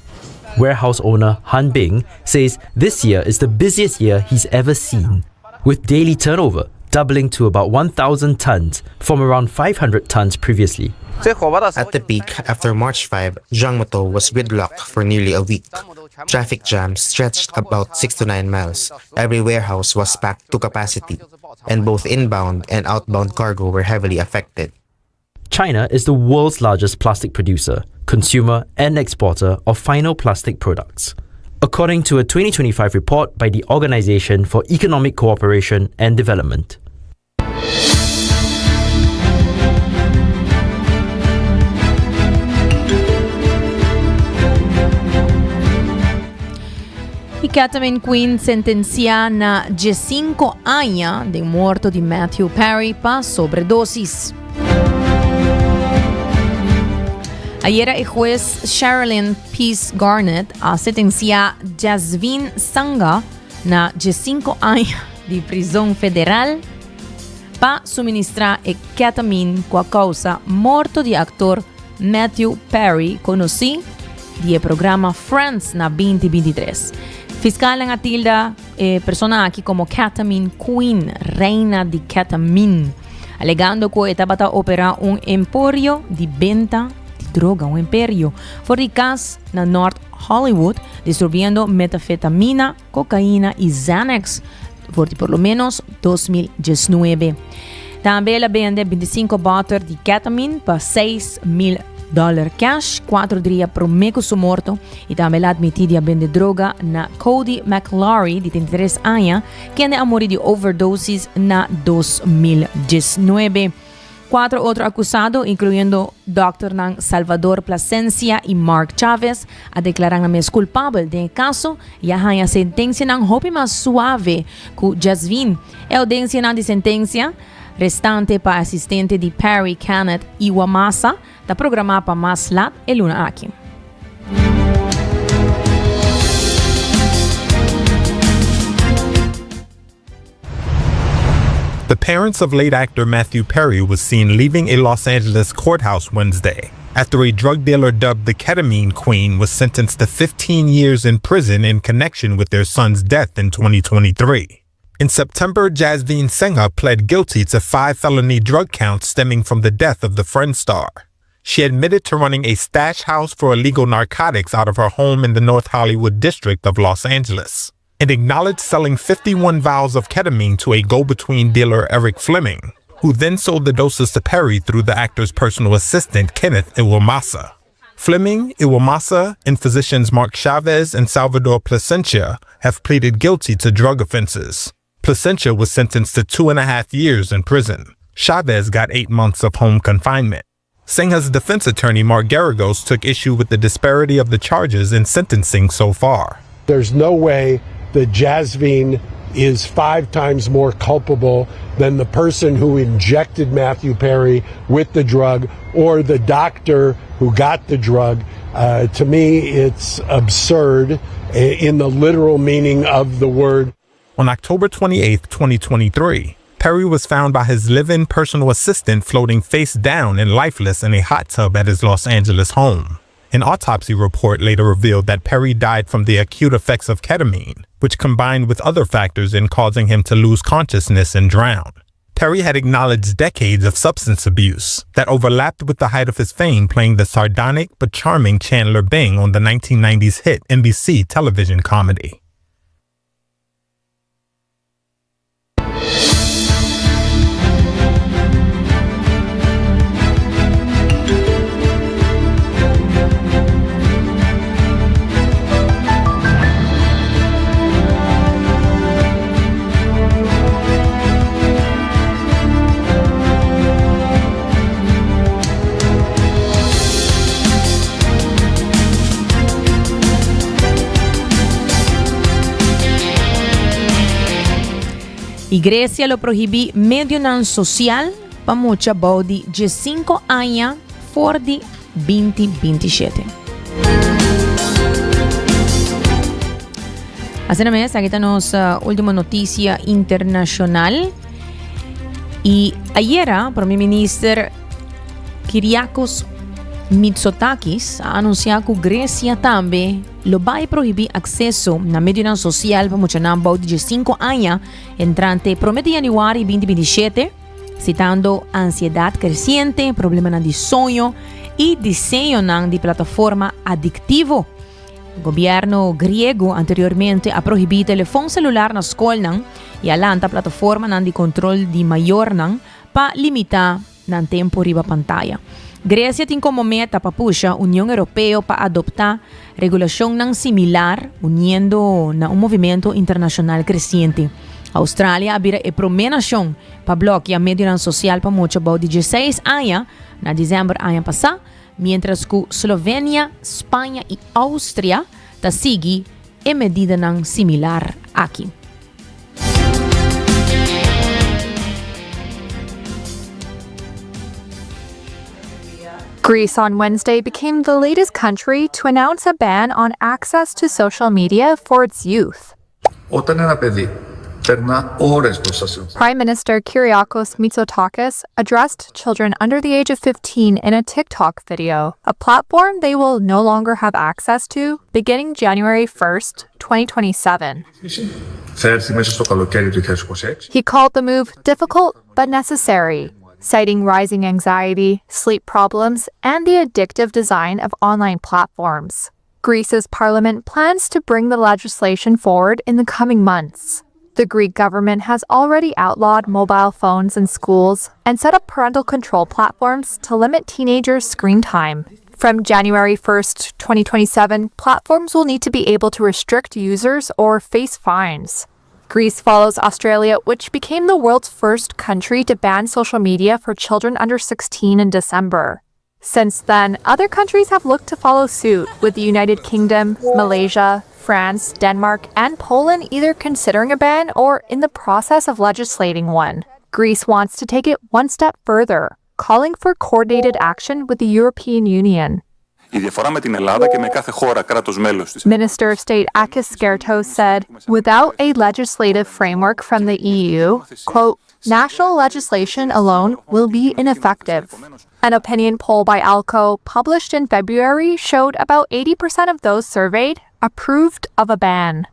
Warehouse owner Han Bing says this year is the busiest year he's ever seen, with daily turnover doubling to about 1,000 tons from around 500 tons previously. At the peak, after March 5, Zhangmutou was gridlocked for nearly a week. Traffic jams stretched about 6 to 9 miles. Every warehouse was packed to capacity, and both inbound and outbound cargo were heavily affected. China is the world's largest plastic producer, consumer, and exporter of final plastic products. According to a 2025 report by the Organization for Economic Cooperation and Development. E Ketamine Queen sentencia na 15 aña den morto di Matthew Perry pa sobredosis. Ayera e hues Sherilyn Peace Garnett a sentencia Jasveen Sangha na 15 aña di prizon federal pa suministra e ketamine cu a causa morto di actor Matthew Perry conoci di e programa Friends na 2023. Fiscalnan a tilda e persona aki como Ketamine Queen, reina di ketamine, alegando cu e tabata opera un emporio di benta di droga, un imperio, for di cas na North Hollywood, distribuiendo metafetamina, cocaína y Xanax for di por lo menos 2019. Tambe el a bende 25 boter di ketamine pa 6.000 dollar cash, cuatro dia prome cu su morto, y tambe el a admiti di a bende droga na Cody McLaury, di 33 aña, kende a muri di overdosis na 2019. Cuatro otro acusado, incluyendo dokternan Salvador Plasencia y Mark Chavez, a declara nan mes culpabel den e caso y a haña sentencianan hopi mas suave cu Jasveen. E audiencianan di sentencia restante pa asistente di Perry Kenneth Iwamasa ta programa pa mas lat e luna aki. The parents of late actor Matthew Perry was seen leaving a Los Angeles courthouse Wednesday after a drug dealer dubbed the Ketamine Queen was sentenced to 15 years in prison in connection with their son's death in 2023. In September, Jasveen Sangha pled guilty to five felony drug counts stemming from the death of the Friend star. She admitted to running a stash house for illegal narcotics out of her home in the North Hollywood district of Los Angeles and acknowledged selling 51 vials of ketamine to a go between dealer, Eric Fleming, who then sold the doses to Perry through the actor's personal assistant, Kenneth Iwamasa. Fleming, Iwamasa, and physicians Mark Chavez and Salvador Plasencia have pleaded guilty to drug offenses. Plasencia was sentenced to two and a half years in prison. Chavez got eight months of home confinement. Sangha's defense attorney, Mark Garagos, took issue with the disparity of the charges in sentencing so far. There's no way that Jasveen is five times more culpable than the person who injected Matthew Perry with the drug or the doctor who got the drug. To me, it's absurd in the literal meaning of the word. On October 28, 2023, Perry was found by his live-in personal assistant floating face down and lifeless in a hot tub at his Los Angeles home. An autopsy report later revealed that Perry died from the acute effects of ketamine, which combined with other factors in causing him to lose consciousness and drown. Perry had acknowledged decades of substance abuse that overlapped with the height of his fame playing the sardonic but charming Chandler Bing on the 1990s hit NBC television comedy. Y Grecia lo prohibi medionan social pa mucha bou di diescinco aña for di 2027. Asina mes, aki ta nos uh, último noticia internacional. Y ayera, Prome Minister Kyriakos Mitsotakis a anuncia cu Grecia tambe lo bai prohibi acceso na medionan social pa muchanan bou di 15 aña entrante prome di januari 2027, citando ansiedad creciente, problemanan di soño y diseñonan di plataforma adictivo. Gobierno griego anteriormente a prohibi telefon celular na scolnan y a lanta plataformanan di control di mayornan pa limita nan tempo riba pantaya. Grecia tin como meta pa pusha Union Europeo pa adopta regulacionnan similar, uniendo na un movimento internacional creciente. Australia a bira e prome nacion pa blokia medionan social pa mucha bou di dieseis aña na december aña pasa, mientras cu Slovenia, Spaña y Austria ta sigui e medidanan similar aki. Greece on Wednesday became the latest country to announce a ban on access to social media for its youth. Όταν ένα παιδί περνά ώρες μπροστά στην Prime Minister Kyriakos Mitsotakis addressed children under the age of 15 in a TikTok video, a platform they will no longer have access to beginning January 1st, 2027. Θα έρθει μέσα στο καλοκαίρι του 2026. He called the move difficult but necessary, citing rising anxiety, sleep problems, and the addictive design of online platforms. Greece's parliament plans to bring the legislation forward in the coming months. The Greek government has already outlawed mobile phones in schools and set up parental control platforms to limit teenagers' screen time. From January 1st, 2027, platforms will need to be able to restrict users or face fines. Greece follows Australia, which became the world's first country to ban social media for children under 16 in December. Since then, other countries have looked to follow suit, with the United Kingdom, Malaysia, France, Denmark, and Poland either considering a ban or in the process of legislating one. Greece wants to take it one step further, calling for coordinated action with the European Union. Η διαφορά με την Ελλάδα και με κάθε χώρα κράτος μέλος της Minister of State Akis Skertos said, without a legislative framework from the EU, quote, national legislation alone will be ineffective. An opinion poll by ALCO published in February showed about 80% of those surveyed approved of a ban.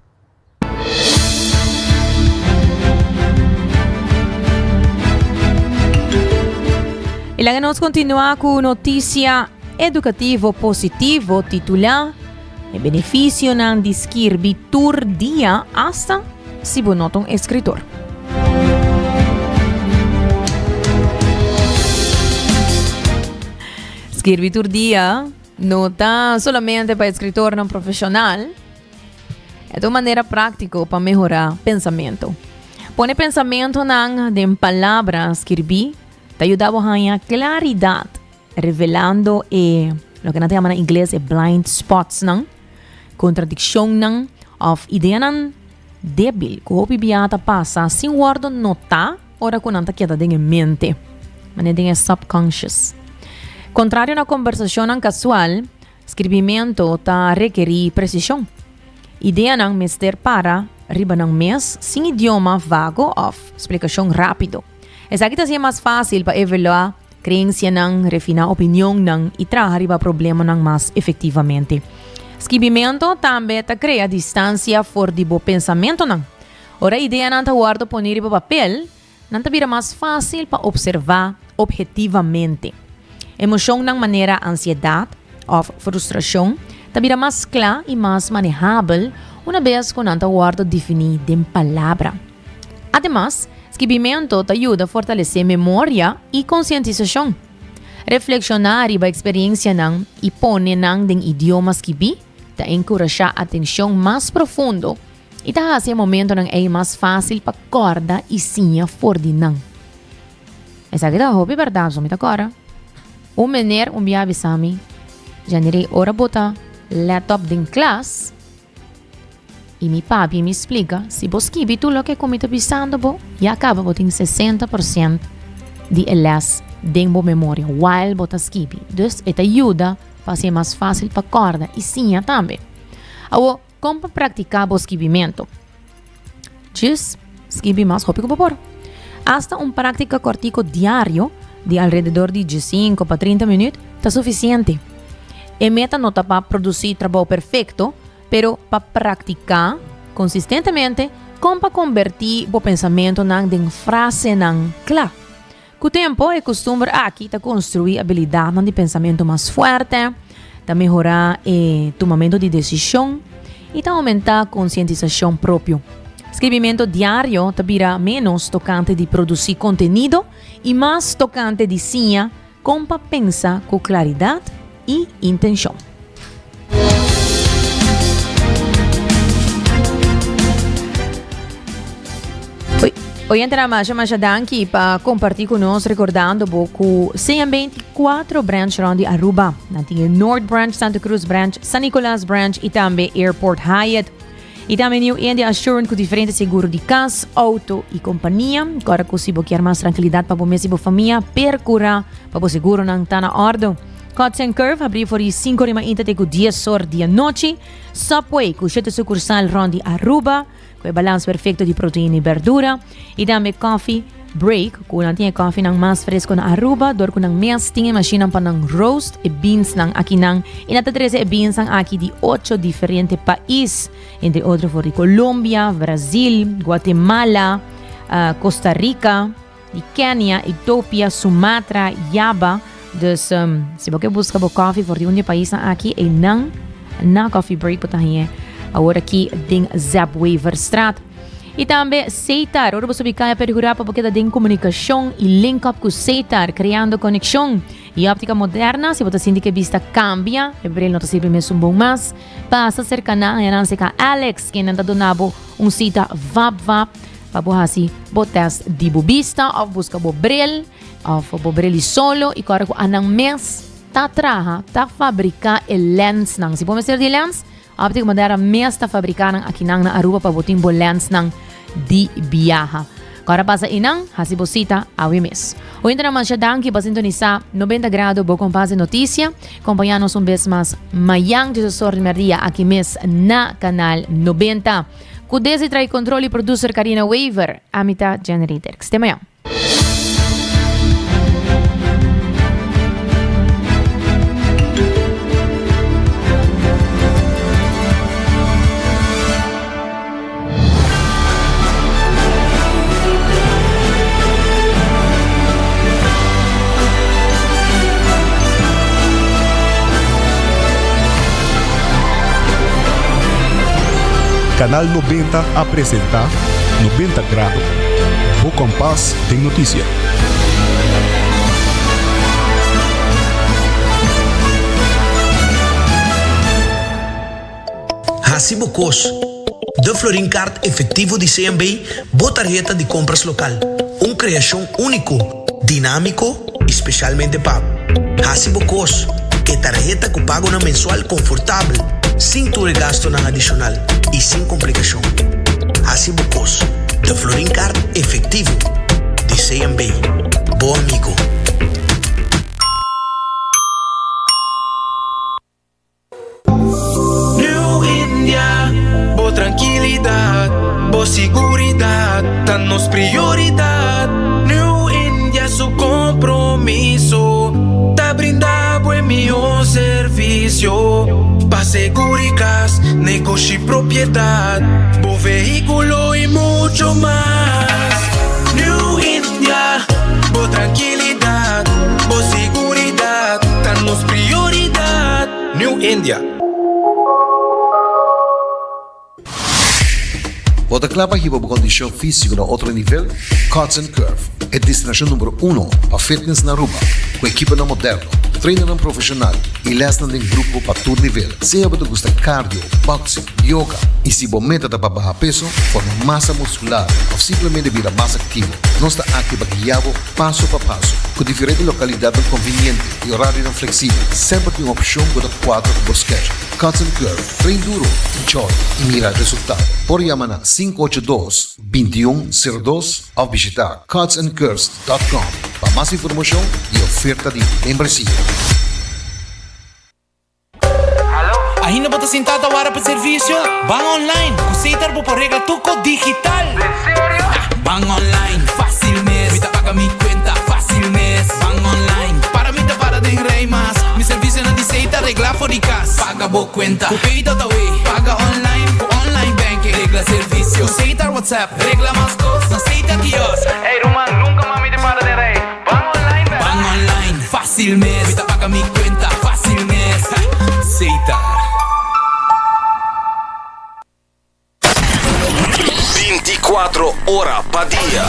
Y laga nos continua cu noticia educativo positivo titula E beneficionan di skirbi tur dia hasta si bo no ta un escritor. Skirbi tur dia no ta solamente pa escritornan profesional, E ta un manera práktiko pa mehorá pensamentu. Pone pensamentunan den palabra skirbí ta yuda bo haña klaridat, revelando e loke nan ta yama na ingles e blind spotsnan, kontradikshonnan òf ideanan débil ku hopi bia ta pasa sin wòrdu notá ora ku nan ta keda den e mente, manera den e subconscious. Kontrario na kombersashonnan kasual, Skirbimentu ta rekerí presishon. Ideanan mester para riba nan mes sin idioma vago òf splikashon rápido. Esaki ta hasié mas fásil pa evaluá kreensianan, refiná opinionnan i traha riba problemanan mas efektivamente. Skibimentu tambe ta krea distansia for di bo pensamentunan. Ora ideanan ta wòrdu poní riba papel, nan ta bira mas fásil pa opservá ophetivamente. Emoshonnan manera ansiedat òf frustrashon ta bira mas kla i mas manehabel unabes ku nan ta wòrdu definí den palabra. Ademas, skibimentu ta yuda fortalesé memoria i konsientisashon. Reflekshoná riba eksperensianan i pone nan den idioma skibí ta enkurashá atenshon mas profundo i ta hasi e momentonan ei mas fásil pa kòrda i siña for di nan. Esaki ta hopi bèrdat, so mi ta kòrda. Un meneer un bia a bisa mi, Janirey, ora bo ta lèt òp den klas i mi papia i mi splika, si bo skibi tur loke ku mi ta bisando bo, ya kaba bo tin sesenta por sent di e lès den bo memoria while bo ta skibi. Dus e ta yuda pa hasi e mas fásil pa kòrda i siña tambe. Awor, Kon pa praktiká bo skibimentu? Djis skibi mas hopi ku bo por. Asta un práktika kòrtiku diario di alrededor di diesinku pa 30 minüt ta sufisiente. E meta no ta pa produsí trabou perfekto, pero pa praktiká konsistentemente kon pa kombertí bo pensamentunan den frasenan kla. Ku tempu, e kustumber aki ta konstruí abilidatnan di pensamentu mas fuerte, ta mehorá e tumamentu di desishon i ta oumentá konsientisashon propio. Skribimentu diario ta bira ménos tokante di produsí kontenido i mas tokante di siña kon pa pensa ku klaridat i intenshon. Oyentenan masha masha danki pa comparti cu nos recordando bo cu CMB tin cuatro branch rond di Aruba. Nan tin e Noord Branch, Santa Cruz Branch, San Nicolas Branch y tambe Airport Hyatt. Y tambe New India Assurance cu diferente seguro di cas, auto y compania. Corda cu si bo kier mas tranquilidad pa bo mes y bo famia, percura pa bo seguronan ta na ordo. Cuts and Curve habri for di 5 or di mainta te cu 10 or di anochi. Subway cu shete sucursal rond di Aruba cu e balans perfecto di proteina y berdura. Y tambe Coffee Break cu nan tin e koffienan mas fresco na Aruba door cu nan mes tin e machinan pa nan roast e beansnan akinan. Y nan ta trece e beansnan aki di ocho diferente pais, entre otro for di Colombia, Brazil, Guatemala, Costa Rica, di Kenia, Ethiopia, Sumatra, Java. Dus si bo ke busca bo koffie for di un di e paisnan aki, eynan na Coffee Break bo ta hañ'e awor aki den Zep Weverstraat. I tambe Setar, ora bo subi kaya perhurá pa bo keda den komunikashon i link up ku Setar, kreando konekshon. I Óptica Moderna, si bo ta sinti ku e bista kambia, e bril no ta sirbi mesun bon mas, pasa serka nan, haña nan serka Alex, kennan ta duna bo un sita vap vap pa bo hasi bo tèst di bo bista òf buska bo bril òf bo bril di solo i kòrda ku anan mes ta traha, ta fabriká e lensnan. Si bo mester di lens, Optica Moderna mes ta fabrica nan akinan na Aruba pa bo tin bo lensnan di biaha. Ora pasa einan, haci bo cita awe mes. Oyentenan masha danki pa sintonisa 90 Grado bo kompas di noticia. Compaña nos un bes mas mayan dje sor di merdia aki mes na Canal 90. Cu Desi trae control y producer Carina Wever, ami ta Jenny Dirks. Te mayan. Canal 90 a presenta 90 Grado. Bo kompas den notisia. Hasi bo kos. De Florin Card Efectivo di CMB, bo tarheta di compras local. Un creacion unico, dinamico y specialmente pa bo. Hasi bo kos. E tarheta ku pagonan mensual konfortabel, sin tur e gastonan adishonal i sin komplikashon. Hasi bo kos. De Florin Card Efectivo di CMB. Bo amigo. New India, bo trankilidat. prioridat. New India su kompromiso ta brinda bo e mihó servisio pa segurikas, negoshi, propiedat, bo vehíkulo i mucho mas. New India, bo trankilidat, bo siguridat ta nos prioridat. New India. Bo ta kla pa hiba bo kondishon físiko na otro nivel? Cuts and Curve, e destinashon numero uno pa fitness na Aruba, ku ekiponan moderno, trainernan profeshonal i lèsnan den grupo pa tur nivel. Sea bo ta gusta cardio, boxing, yoga i si bo meta ta pa baha peso, forma masa muskular òf simplemente bira mas aktivo, nos ta aki pa guia bo paso pa paso. Ku diferente lokalidatnan konviniente i orarionan fleksibel, semper tin un opshon ku ta kuadra ku bo schedule. Cuts and Curve, train duro, enjoy y mira resultado. Por yama na 582 2102 of bishita cutsandcurves.com pa mas informacion y oferta di membresia. Ainda bo ta sintá ta wara pa servisio? Ban online! Ku Setar bo por regla tur kos digital! Den serio? Ban online, fácil mes! Mi ta paga mi kuenta fácil mes! Ban online, para mi ta para den rei mas! Mi servisionan di Setar regla for di kas! Paga bo kuenta ku Pay.awe! Paga online ku online banking! Regla servisio ku Setar WhatsApp! Regla mas kos na Setar kiosk! Ey ruman, nunka mas mi ta para den rei! Ban online bek! Ban online, fácil mes! Mi ta paga mi kuenta fácil mes! Setar. 24 ora pa dia,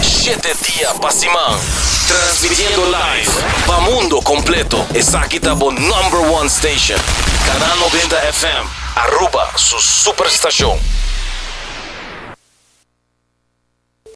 shete dia pa siman, transmitiendo live pa mundo completo. Esaki ta bo number one station, Canal 90 FM, Aruba su superstacion.